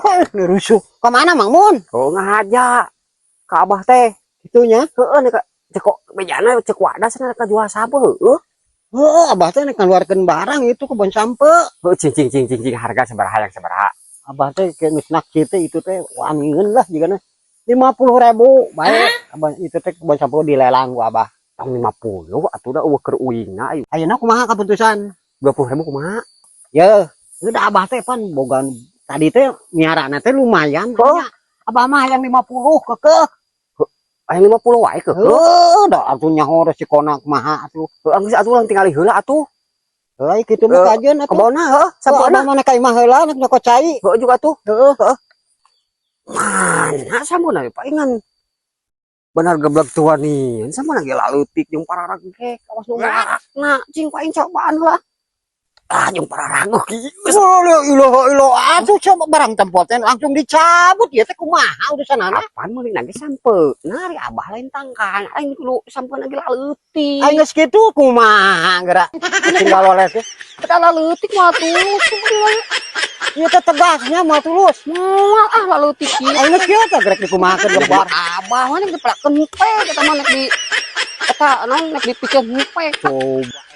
Heuh, rusuh. Ka mana, Mang Mun? Oh, ngahaja. Ka Abah teh. Kitu nya. Heeh, nih ka cek bejana, cek wadah cenah ka jual sampeu, heueuh. Heeh, Abah teh nek ngaluarkeun barang itu kebon sampeu. Heuh, cing cing cing cing cing, harga sabaraha, yang sabaraha? Abah teh kayak geus naksir teh itu teh wangian lah jigana 50.000 bae. Abah itu teh kebon sampeu dilelang ku Abah. Tong 50 atuh, da euweuh keur uingna ayo. Ayeuna kumaha keputusan? 20.000 kumaha? Ya, udah, Abah teh pan boga tadi teh miarana teh lumayan. Oh. Nya, Abah mah yang 50 kekeh. Aya 50 wae keuheuh. Heuh, da atuh nyaho resikona kumaha atuh. Heuh, geus atuh, urang tingali heula atuh. Heuh, kitu mah Eh, kajeun atuh. Kebonna heuh, Heuh, sampeu. Abah mana ka imah heula nek nyokot cai. Heuh juga tuh. Heeh. Mana sampeu palingan benar geblek tua nih, sama lagi laleutik jeung pararagek, awas nu marakna, cing paling cobaan lah. Ah, jeung pararaguh kieu. Wah, la ilaha illallah, atuh coba barang tempoten langsung dicabut ya teh kumaha urusanana? Apaan meuli lagi sampeu? Nah, ari Abah lain tangkan, aing kudu sampeu lagi laleutik. Aing geus kitu kumaha geura? Tinggal oleh teh. Kita laleutik mah tuh. Ieu teh tegasnya moal tulus. Moal ah, laleutik kieu. Aing geus kieu teh gerek dikumahakeun lebar. Abah mah nek dipelakeun hempe, eta mah nek di eta naon, nek dipikeun hempe. Coba.